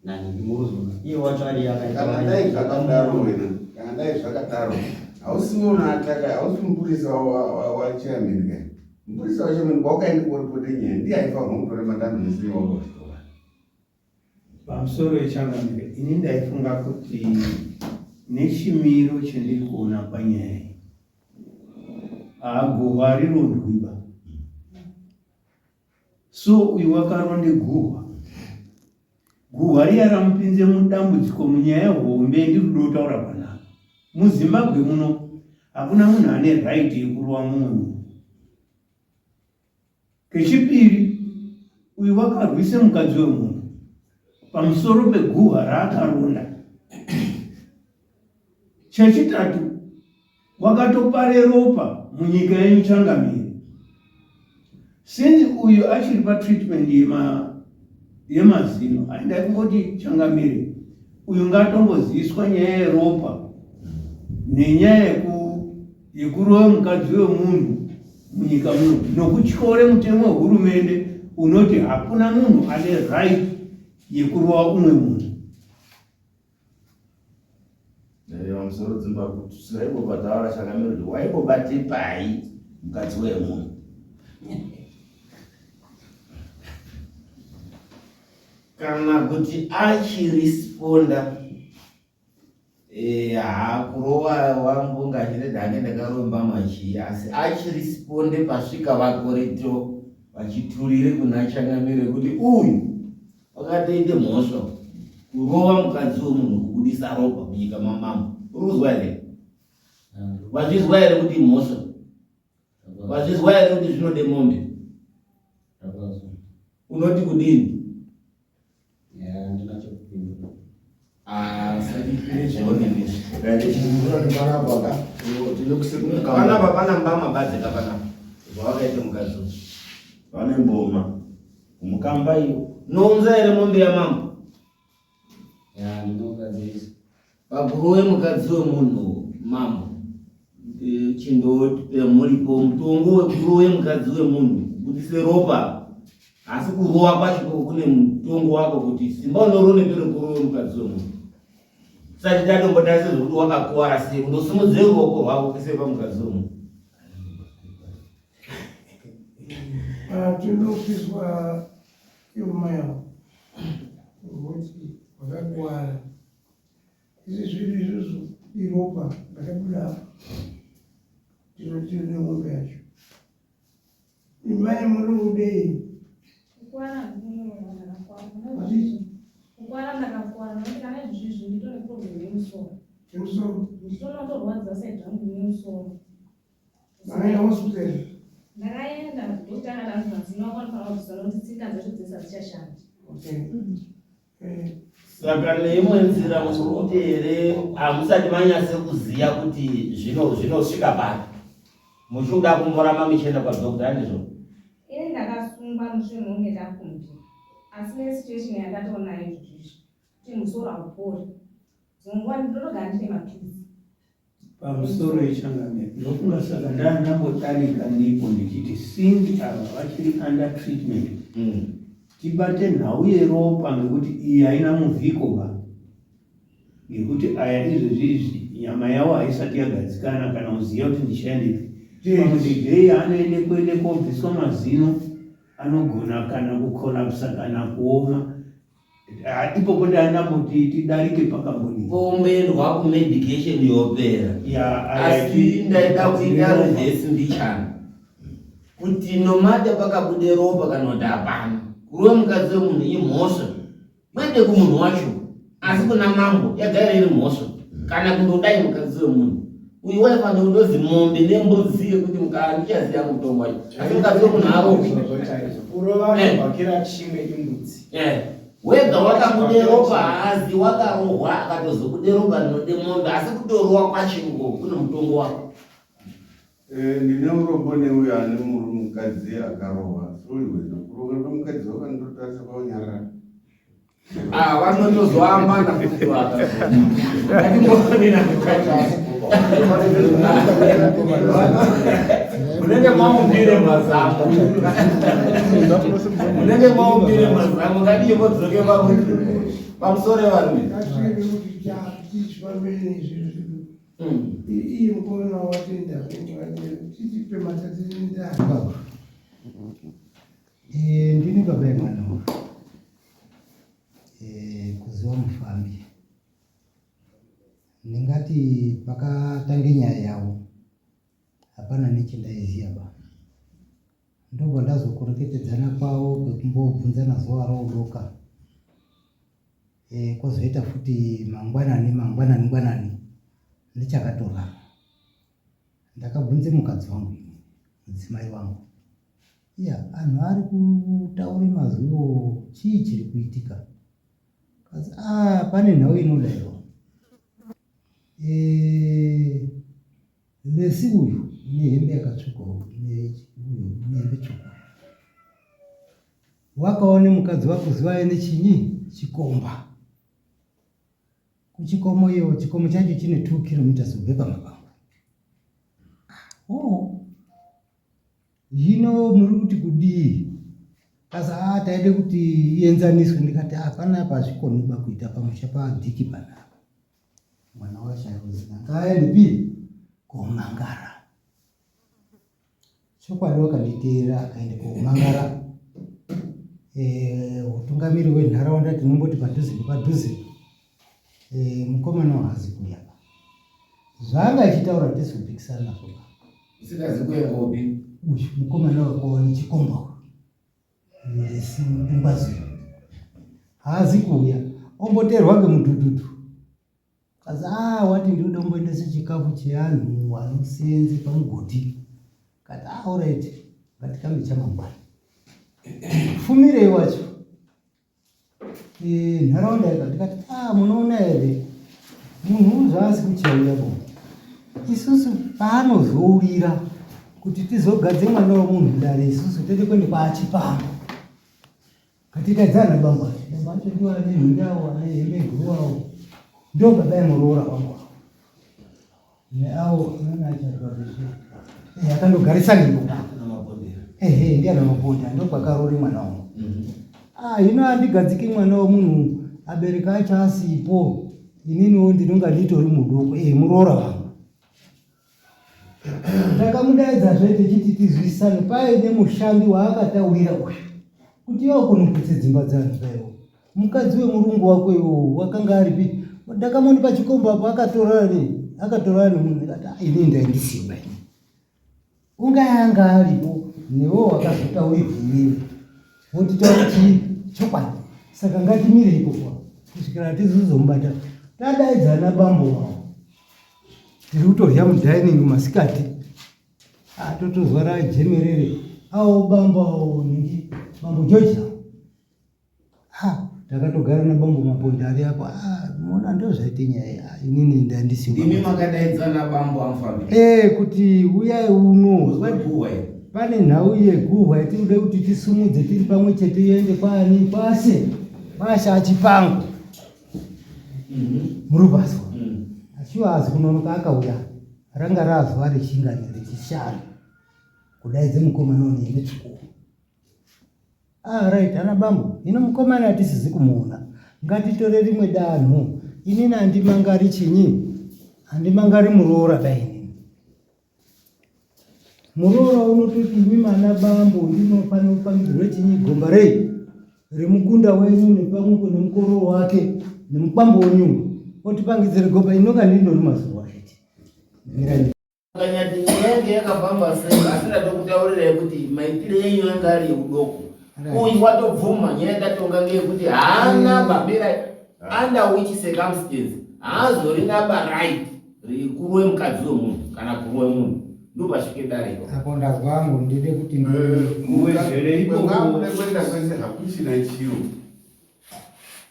nanhingi muruzona iye wacho ari Kana dai zvakadaro wena, kana dai zvakadaro hausiwe unoataka, hausi mupurisa wachairman kai. Mupurisa wachairman kwaukaenda kuripote nyaya ndiye aifanirwa kutora matanho ese wanga uchitora. Pamusoro yechangamire, ini ndaifunga kuti Nechimiro chendiri kuona panyaya iyi, haa guhwa harirondwiba. So uyu wakaronde guhwa, guhwa riya ramupinze mudambudziko munyaya hombe ndiri kuda kutaura panapa. MuZimbabwe muno hakuna munhu ane right yekurova mumwe munhu. Kechipiri, uyu wakarwise mukadzi wemunhu pamusoro peguhwa raakaronda. Chechitatu, wakatopare ropa munyika yenyu changamire. Since uyu achiri patreatment yemazino, aindai kungoti changamire uyu ngaatomboziviswa nyaya yeropa nenyaya yekurova mukadzi wemunhu munyika muno nokutyore mutemo wehurumende unoti hakuna munhu ane right yekurova umwe munhu. Pamusoro dzimba kuti waimbobataura chakamira kuti waimbobate pai mukadzi wemunhu. Kana kuti achiresponda haa kurova wangu ngachite dange ndakaromba machii asi achiresponde pasvika vakoreto vachiturire kuna changamire kuti uyu wakatoite mhosva kurova mukadzi wemunhu kubudisa ropa munyika mamambo. Uri kuzwa here? Wazvizwa here kuti mhosva? Wazvizwa here kuti zvinode mombe? Unoti kudini? Panapa pana mbama badzi kapanapa zvawakaita mukadzi uyu. Vane mboma kumukamba iyo. Nounza here mombe yamambo? Pakurowe mukadzi wemunhu mambo chindotipe muripo mutongo wekurowe mukadzi wemunhu kubudise ropa asi kurowa kwacho kune mutongo wako kuti simba unoronepere kurowe mukadzi wemunhu sati tatombotarisa zvekuti wakakuwara sei undosimudze ruoko rwako kuise pamukadzi wemunhu. Tinopiswa ivo mai avo voti vakakuwara izvi zvinhu izvozvo iropa rakabuda apa tinotiri nemombe yacho imai muri kudei. Kukwara ndakakwara nokuti kana izvozvi nditone problem yemusoro. Yemusoro? Nditonotorwadza side rangu nemusoro. Makaenda hospital? Ndakaenda doctor akati anzi mazino ako anofanira kubviswa nokuti tsinga dzacho dzese hadzichashandi. Okay. Saka neimwe nzira muri kuti here hamusati manyase kuziva kuti zvinosvika papi muchikuda kumboramba muchienda kwadoctor handizvo? Ini ndakasungwa mushure mekunge ndakumbira asi nesituation yandatoona izvozvizvi kuti musoro haupori dzimwe nguva ndinotogara ndine mapiritsi. Pamusoro yechangamire ndofunga saka ndandambodarika ndipo ndichiti since ava vachiri under treatment tibate nhau yeropa ngekuti iyi haina muvhiko ba ngekuti aya izvezvi izvi nyama yavo haisati yagadzikana kana kuziva kuti ndichaendepi. Pamwe the day anoende kuende kobviswa mazino anogona kana kukolapsa kana kuoma. Ah, ipopo ndandamboti tidarike pakamboni pomboendwa kumedication yopera ya asi ndaida kuita reverse mbichana kuti nomata pakabude ropa kana kuti hapana kurova mukadzi wemunhu imhosva kwete kumunhu wacho asi kuna mambo yagara iri mhosva kana kundodai mukadzi wemunhu uyu waifanira kundozi mombe nembudzi yekuti mukara ndichaziva mutongo wacho asi mukadzi wemunhu arohwi Kurova anobhakira chimwe imbudzi. Wega wakabude ropa haazi wakarohwa akatozobude ropa rinode mombe asi kutorowa kwacho uko kune mutongo wako. Ndine urombo neuyo ane murume mukadzi akarohwa sorry wena kurohwa kwemukadzi wako ndinotarisa kwaunyarara. Ah, vanotozoambana futi vakazoatingoonera munenge maumbire mazamu munenge maumbire mazamu ngadiye vodzoke pamusoro varume. Iye mukomana watenda tichipe matatenda. Ndini baba yemwana uyu kuziva mufambi ndingati. pakatange nyaya yavo hapana nechendaiziva ba. Ndobva ndazokureketedzana kwavo kwekumbobvunzana zuva rodoka. E, kwozoita futi mangwanani mangwanani ngwanani ndichakatorara. Ndakabvunze mukadzi wangu ini, mudzimai wangu. Iya, anhu ari kutaure mazwiwo chii chiri kuitika? Kazi, ah, pane nhau inodaiwa. Eh, Lesi uyu nehembe yakatsvuka uyu nehembe tsvuku. Wakaone mukadzi wako zuva ene chinyi chikomba. Kuchikomo iyo chikomo chacho chine 2 kilometers kubve pamba pangu. Oh. Hino muri kuti kudii? Asi ah taide kuti ienzaniswe ndikati ah panapa hazvikoniba kuita pamusha padiki panapa. Mwana wacho aiuzina ngaaende pi komangara. Chokwadi wakanditeerera akaenda komangara. Eh, utungamiri hwenharaunda tinomboti padhuze nepadhuze. Eh, mukomana haazi kuuya pa. Zvaanga achitaura tisi kupikisana nazvo pa. Usikazi kuya ngopi? Uyu mukomana wekuona chikomba uyu. Lesi Mungwazi. Haazi kuuya. Omboteerwa ngemudhudhudhu. Kazi ah wati ndinoda kumboendesa chikafu cheanhu anosenze pamugodhi. Kati ah alright ngatikambe chamangwana. Fumirei wacho. Eh, nharaunda yaka ndikati ah munoona here munhu zvaasi kuchauya bo isusu paanozourira kuti tizogadze mwana wemunhu dare isusu tete kwende kwaachipanga katitadzana bambo acho bambo acho ndiwo ane nhumbi awo ane hembe guru awo ndo baba yemuroora wangu awo neawo akandogarisana iko ehe ndiye anamabonda ndokwakaroore mwana wangu ah hino handigadziki mwana wemunhu abereki acho asipo ininiwo ndinonga nditori mudoko eh muroora wangu Takamudaidza-zve techiti tizwisisane paine mushandi waakataurira uyu kuti iwe kunoputse dzimba dzevanhu kaiwo mukadzi wemurungu wako iwowo wakanga aripi ndakamuona pachikomba apo akatorana ne akatorana nemunhu ndikati ah, ini ndaindisiba ini unga anga aripo newe wakazotaurirwa inini wotitaura chii chokwadi saka ngatimire ikoko kusvikira tizozomubata tadaidzana bambo wavo tiri kutorya mudining masikati ah, totozwa rajemerere awo bambo awo ningi bambo george ha takatogara nabambo maponda ari apo ah, mona ndozvaite nyaya ah, inini ndandisi ndimi makadaidzana bambo amufambi eh kuti uyai uno pane nhau yeguhwa yatinoda kuti tisumudze tiri pamwe chete iende kwaani kwase kwasha achipango Murubaswa asi haazi kunonoka akauya ranga razuva rechingani rechishanu kudaidze mukomana une tsvuku ah right ana bambo hino mukomana hatisizi kumuona ngatitore rimwe danho inini handimangari chinyi handimangari muroora dai Muroora unototi imi mana bambo ndinofanira kupangidzirwa chinyi gomba rei remukunda wenyu nepamwepo nemukororo wake nemukwambo wenyu otipangidzire gomba inonga ndindori mazuva eti Kanyati nyaya yange yakafamba sei asi ndatokutaurirai kuti maitire enyu anga ari eudoko uyu watobvuma nyaya yatatonga ngeyekuti haana babira under which circumstance haazorina ba right Rikuru wemukadzi wemunhu kana kuru wemunhu ndopasvike dare iro. Apo ndazwa hangu ndide kuti muwedzere ikoko. Kuenda kwese hakuchina chiro.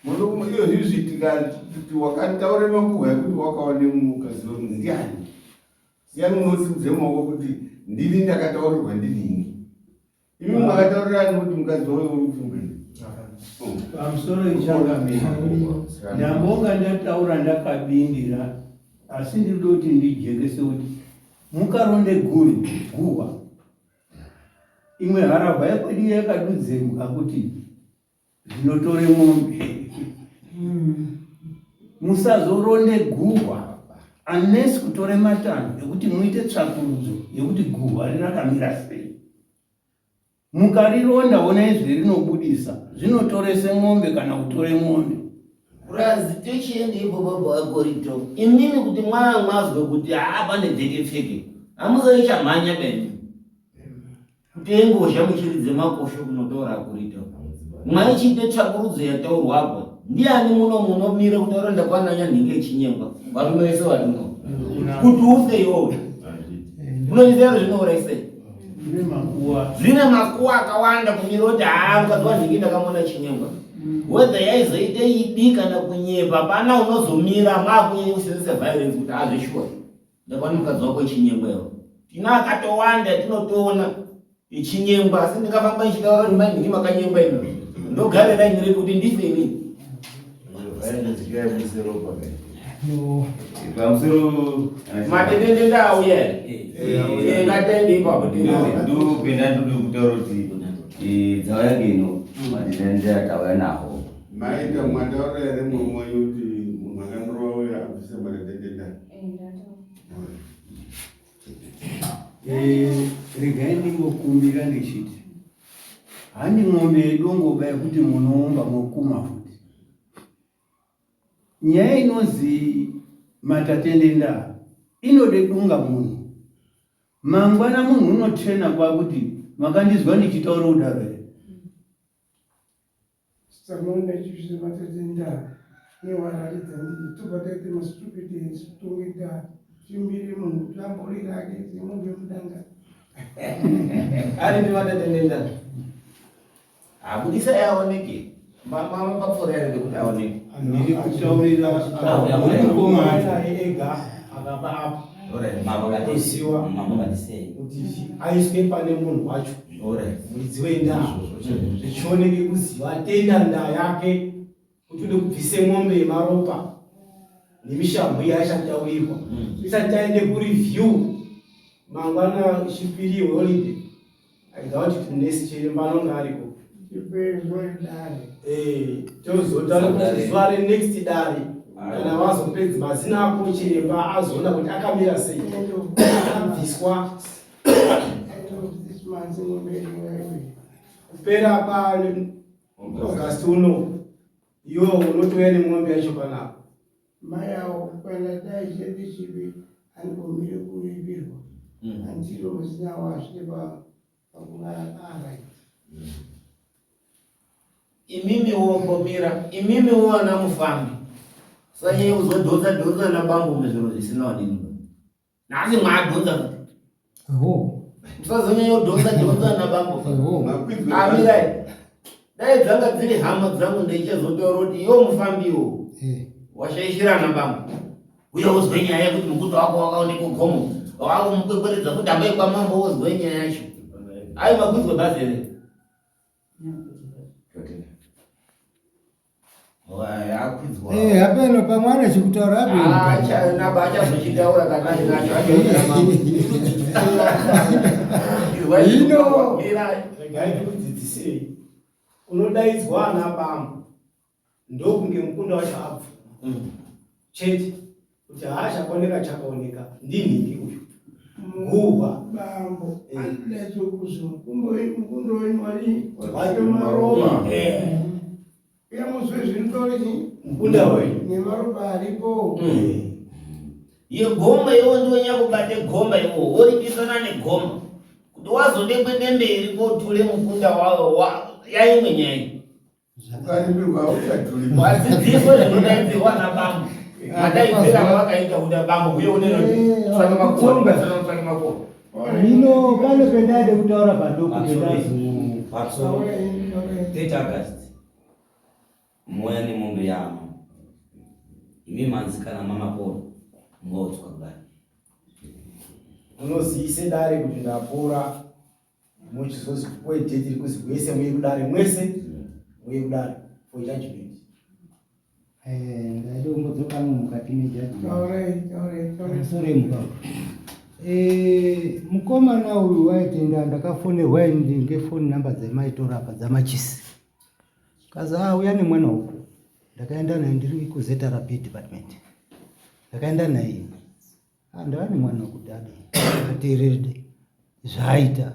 Munomu iyo zvizvi tikati wakataure makuhwa ekuti wakaone mukadzi wemunhu ndiani? Siyani munosimudze maoko kuti ndini ndakataurirwa ndinhingi. Imi makataurirani kuti mukadzi wayo uri kufunga Pamusoro ichangamire. Ndambonga ndataura ndakabindira asi ndinoda kuti ndijekese kuti mukaronde guru guhwa imwe harahwa yekwedu yakadudzembwa kuti zvinotore mombe musazoronde guhwa unless kutore matanho ekuti muite tsvakurudzo yekuti guhwa rirakamira sei mukarironda onai zverinobudisa zvinotorese mombe kana kutore mombe. Purazi tochienda ipopo pakorito. Imimi kuti mwana mwazwe kuti haa pane dzekepfeke. Hamuzoichamhanya beni. Kutengozha muchiridze makosho kunotaura kurito. Mwaichiite tsvakurudzo yataurwa apa. Ndiani muno munomira kutaura ndakwana nyanhinge ichinyengwa. Varume vese vari muno. Kuti ufe iwowe. Unoziva zvinouraisa. Zvine makuwa akawanda kumira kuti haa mukadzi wanhingi ndakamuona chinyengwa. Whether yaizoite idi kana kunyepa pana unozomira maakunyanya kusenzesa violence kuti hazvishuwa. Ndakwana mukadzi wako ichinyengwa iwe. Tina akatowanda tinotoona ichinyengwa asi ndingafamba ichitaura kuti mai ndini makanyengwa imi. Ndogarira ini kuti ndife ini. Matendende ndauya. Eh, ngatende ipapo tende. Ndopinda ndode kutaura kuti eh, dzauya ngeno matendende atauya nawo. Maita mwataura here mumwe wenyu kuti munhu akandorova uyo abvise matendende Eh, regai ndingokumbira ndichiti handi ng'ombe yedongoba yekuti munoumba mokuma futi nyaya inozi matatendenda inode dunga munhu mangwana munhu unotrena kwakuti makandizwa ndichitaura kudaro here Samona chizvi matatenda newarari dzandii tobva taite mastupid tongeta chimbiri munhu tambori rake semombe mudanga ari ndimatatendenda abudisa yaoneke mama papfura yari ndekuti aoneke ndiri kutaurira mukomana ega akapa apa kuziwa kuti aiswe pane munhu wacho muridzi wendaa zvichioneke kuziva atenda ndaa yake kuti ude kubvise mombe yemaropa nemishamhu yaachataurirwa mm. isati taende kureview mangwana chipiri holiday I doubt it nesi chiremba anonga ariko. Eh, tozotaura kuti zuva renext dare kana vazopedza mazina ako chiremba azoona kuti akamira sei akabviswa kupera kwa August uno iwe unotouya nemombe yacho panapa Mai awo kana dai chete chivi andimbomire kuripirwa mm. until mazina awo asvike pakungaaraiti imimi wombomira imimi wowana mufambi sanyaya kuzodhonza dhonza nabambo muzviro zvisina wadini nhasi mwadhonza futi musazonyanya kudhonza dhonza nabambo amirai dai dzanga dziri hama dzangu ndaichazotaura kuti iwo mufambiwo eh. washaishirana bambo uye uzwe nyaya yekuti mukuta wako wakaoneka gomo wakumukwekweredza kuti ambai kwamambo uzwe nyaya yacho ayi makwidzwe bhazi here Eh, hapeno pamwe ane chikutaura hapeno achazochitaura kana nacho hino regai ndikudzidzisei unodaidzwa ana bambo ndokunge mukunda wacho abvuma mm. chete kuti haachakoneka chakaoneka ndinhingi uyu guhwa bambo eh. anodaidzwa kuzi mukundo wenyu wadii wamarova eh. Yamuzwe zvinotaura chi mukunda wenyu nemaropa aripo mm. yegomba iwo ndiwo nyakubate gomba iwo woriphisana negomba kuti wazode kuende mberi kotule mukunda wawo yaimwe nyaya Wadzidziswa zvinodaidzirwa nabambo. Madaidzira avakaita kuti bambo uye unenotsvake makuwa, tsvake makuwa. Hino pane pendaide kutaura padoko pendazo. Patsoro 30 August moya nemombe yama imi manzi kana mama pora modzwa kudai unoziise dare kuti ndapora muchizozi kupuwe date iri kuzi wese muye kudare mwese muye kudare for judgment eh, ndaida kumbodzoka mukati mejudgmentsorry mukaka eh, mukomana uyu waitenda ndakafonerwa ini ngefoni namba dzemaitora apa dzamachisi kazi auya ah, nemwana uku ndakaenda naye ndiri kuzrp department ndakaenda naye ini Ah, ndava nemwana wekuti adi ateerere zvaaita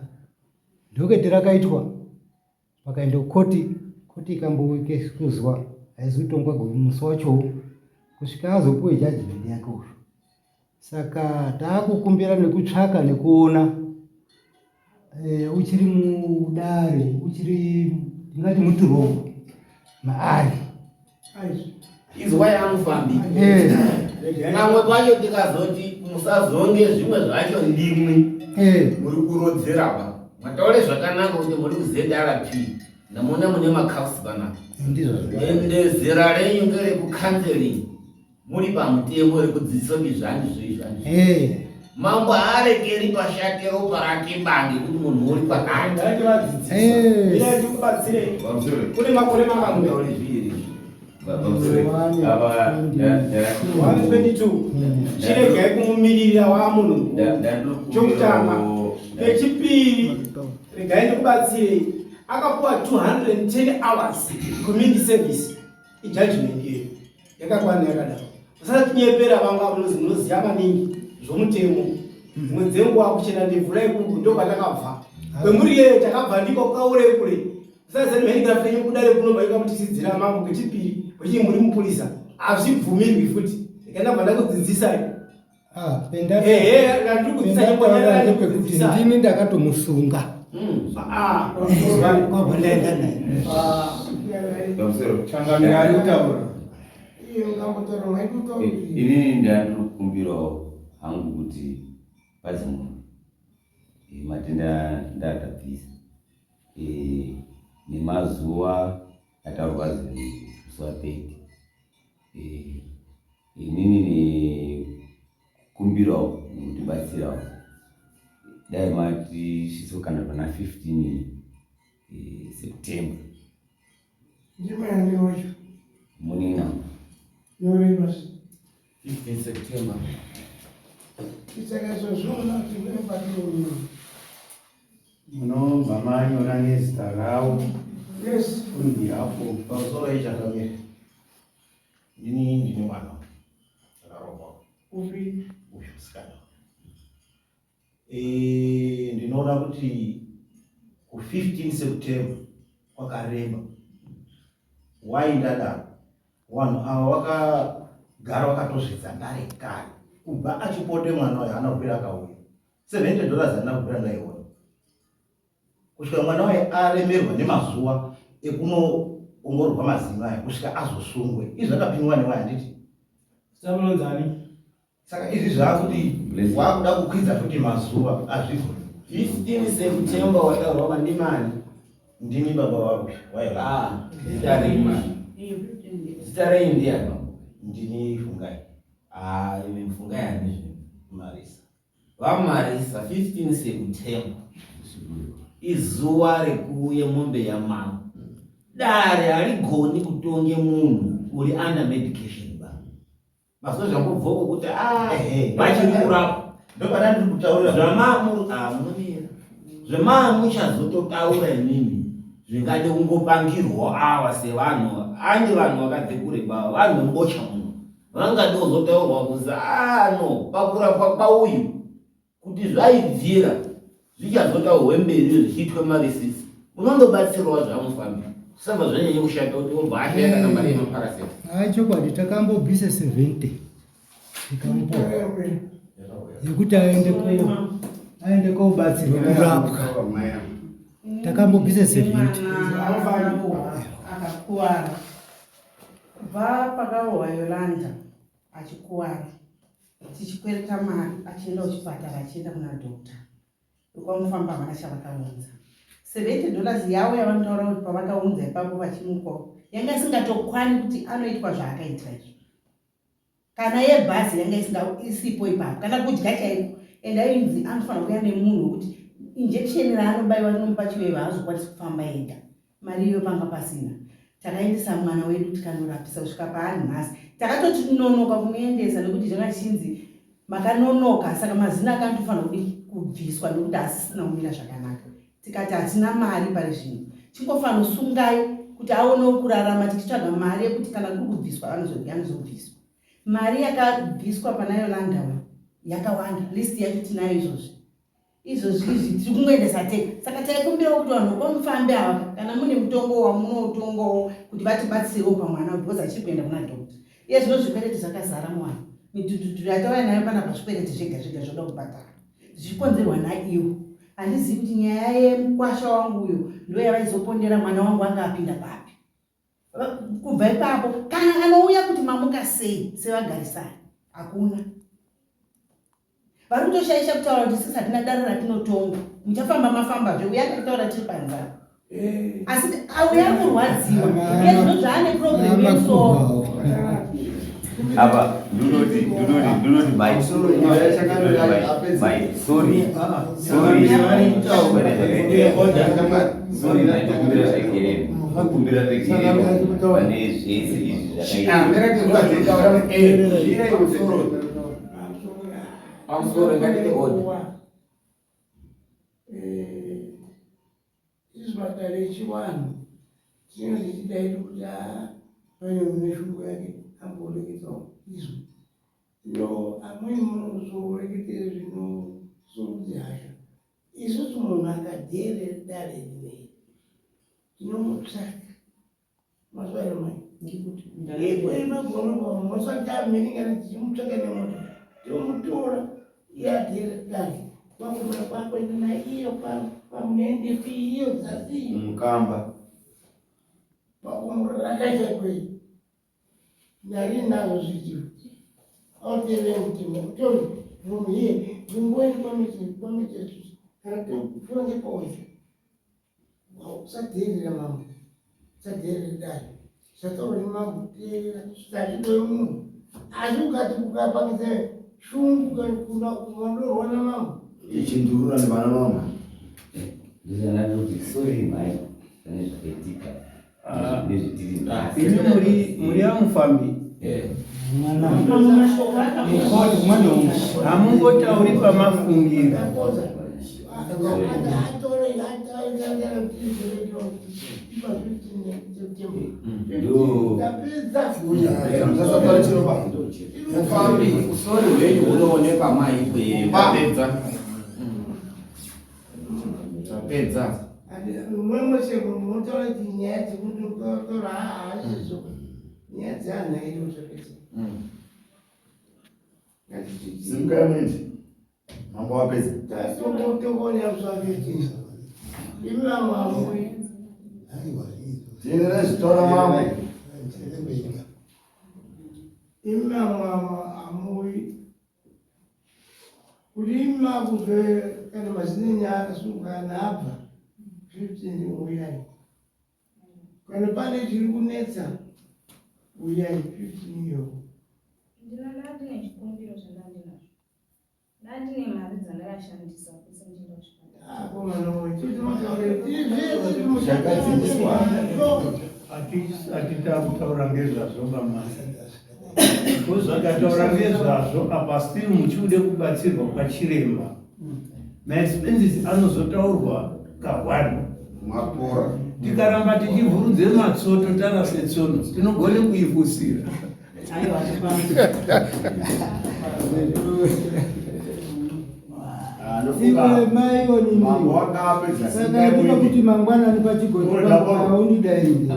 ndoketi rakaitwa pakaenda kukoti koti ikambokuzwa Aizotongwa musi wachowo kusvika azopuwe judgment yake uyu. Saka taakukumbira nekutsvaka nekuona e, uchiri mudare uchiri ndingati mutirongo maari izwa yamufambi eh. pamwe pacho tikazoti musazonge zvimwe zvacho ndimwi eh. muri kurodzera pa mataure zvakanaka kuti muri kuzrp ndamona mune macaps panapa ende zera renyu ngerekucounseling muri pamutemo rekudzidzisa kuti zvandizvo izvi zvandizvo hey. Mambo haarekeri pashate ropa rake ba ngekuti munhu uri pakati. Kune makore mangani? Chiregai kumumirira wamunhu chokutanga. Pechipiri regai ndikubatsirei. Akapuwa 210 hours community service ijudgment iyoyo. Yakakwana yakadaro. Usatinyepera vanga munozi munoziva maningi zvomutemo. Dzimwe dzenguva kuchena ndebvu raikuku ndokwatakabva. Kwemuri iyeyo takabva ndiko kaure kure. Usaziva handicraft yenyu kudare kuno maika mutisidzira mambo kechipiri wechii muri mupurisa. Hazvibvumirwi futi. Ndikaenda ndakudzidzisai. Ah, pekuti ndini ndakatomusunga hmm. ah, kwabva ndaenda naye inini ndandiri kukumbirawo hangu kuti pazi munhu eh, matenda ndatabvisa eh, nemazuva ataurwa musi wa 30 eh, Inini nekumbirawo nekutibatsirawo dai matisvitso kana pana 15 eh, September. Ndimayani wacho? Munina. Nyorei basi. 15 September. Tisakazozviona kuti mune Munobva manyora nezita rawo. Yes. On behalf of Pamusoro ichakamira. Ndini ndine mwana akarohwa. Upi? Uyu musikana. E, ndinoona kuti ku 15 September kwakareba. Why ndadaro? Vanhu ava vakagara vakatozvidza kare kare. Kubva achipote mwana uyu haana kubvira akauya. 70 dollars handina kubvira ndaiona. kusvika mwana waye aremerwa nemazuva ekunoongororwa mazino aya kusvika azosungwe izvi zvakapinwa newaya handiti Samunonzani saka izvi zvaakuti wakuda kukwidza futi mazuva azvigoni 15 September wataurwa ndimani ndini baba wako waiva ah, zita renyu zita renyu ndiani ndini fungai ah imi fungai handizvo marisa VaMarisa 15 September izuva rekuuye mombe yamambo. Dare harigoni kutonge munhu uri under medication ba. Mazwa zvambobvoko kuti ah vachiri kurapwa. Ndopana ndiri kutaurira zvamamu ah munomira. Zvemamuchazototaura imimi zvingade kungopangirwa awa sevanhu andi vanhu vakabve kure ba vanhu ngocha muno. Vangade kuzotaurwa kuzi ah no pakurapwa kwauyu kuti zvaibvira zvichazotaurwe mberi zvichiitwe marisisi unondobatsirwa zvamufambi zvisabva zvanyanya kushata kuti wobva ashaya kana mari yemaparaseti Hayi chokwadi takambobvisa 70 tikamupa yekuti aende ko aende kobatsirwa kurapwa takambobvisa 70 akakuwara Kubva pakarohwa Yolanda achikuvara tichikwereta mari achienda kuchipatara achienda kuna doctor vekwamufamba havana chavakaunza 70 dollars yavo yavanotaura kuti pavakaunza ipapo vachimupawo yanga isingatokwani kuti anoitwa zvaakaitwa izvo kana yebhazi yanga isinga isipo ipapo kana kudya chaiko and ainzi anofanira kuuya nemunhu wekuti injection raanobaiwa rinomupa chiveve haazokwanisi kufamba ega mari iyo panga pasina takaendesa mwana wedu tikanorapisa kusvika paari nhasi takatoti nonoka kumuendesa nekuti zvanga zvichinzi makanonoka saka mazino akandofanira kudi kubviswa nekuti asisina kumira zvakanaka tikati hatina mari pari zvino chingofanosungai kuti aonewo kurarama tichitsvaga mari yekuti kana kuri kubviswa anozobviswa mari yakabviswa pana yolanda uyu yakawanda list yacho tinayo izvozvi Izvozvi izvi tiri kungoendesa tega. Saka taikumbirawo kuti vanhu vekwaMufambi ava kana mune mutongo wamunotongawo kuti vatibatsirewo pamwana uyu because achiri kuenda kuna doctor. Iye zvino zvikwereti zvakazara muvanhu. Midhudhudhu yatauya nayo panapa zvikwereti zvega zvega zvoda kubhadhara zvichikonzerwa naiwo. Handizivi kuti nyaya yemukwasha wangu uyo ndoyavaizopondera mwana wangu anga apinda papi. Kubva ipapo kana anouya kuti mamuka sei sevagarisani hakuna. Vari kutoshaisha kutaura kuti sisi hatina dare ratinotonga. Muchafamba mafambazve uya akataura tiri panzara. Eh. Asi auya ari kurwadziwa. Iye zvino zvaane problem yemusoro. Apa ndinoti ndinoti ndinoti mai mai sorry sorry sorry mai ndokumbira zvekerero ndokumbira zvekerero pane zvese izvi zvakaita. Pamusoro ngatiite order. Eh, izvi matare echivanhu tinenge tichidaira kuti ah, pane une shungu yake amboreketawo izvo no amweni munozoreketera zvinosurudza hasha isusu munhu akadheerera dare rinei tinomutsvaka Mazuva ero mai. Tichimutsvaka nemoto tomutora iadhere dare kwakutora kwakuenda naiyo pamunendepi iyo dzasi mukamba pakumuraka chaikweyi nyari nazvo zvidzivo autevere mutemo utori from here ndimboendi kwamiti kana topfuura ngepawese Usadheerera mambo, usadheerera dare. Zvataurwa nemambo teerera zvazvidoe munhu. Asi ukati ukapangidza shungu unodorwa namambo. Ichindurura nevana mama. Ndizvana kuti sorry mhai pane zvakaitika. Ah. Nezvitiri nhasi. Imi muri muri amufambi. Eh. Hamungotauri pamafungira. Mufambi usori hwenyu hunoonekwa maikwe. Tapedza. Tapedza. Nyaya dzeanhu airiwo zvapedza. Simukai muende. Mambo wapedza. Teerera zvitaura mambo. Kuti imi makuzwe kana mazine nyaya akasunga kana abva 15 uyai. Kana pane chiri kunetsa uyai 15 iyo. Ndinoda ndine chikumbiro zvandandinazvo. Ndandine mari dzandakashandisa kwese ndichienda kuchipatara. Hatita kutaura ngezvazvo bamai. Because akataura ngezvazvo apa still muchiude kubatsirwa kwachiremba. Maexpenses anozotaurwa kahwani. Mapora. Tikaramba tichivhurudze matsoto tarase tsono tinogone kuifusira. Iwe mai onini saka ndinoda kuti mangwanani pachigozi paundidaidze.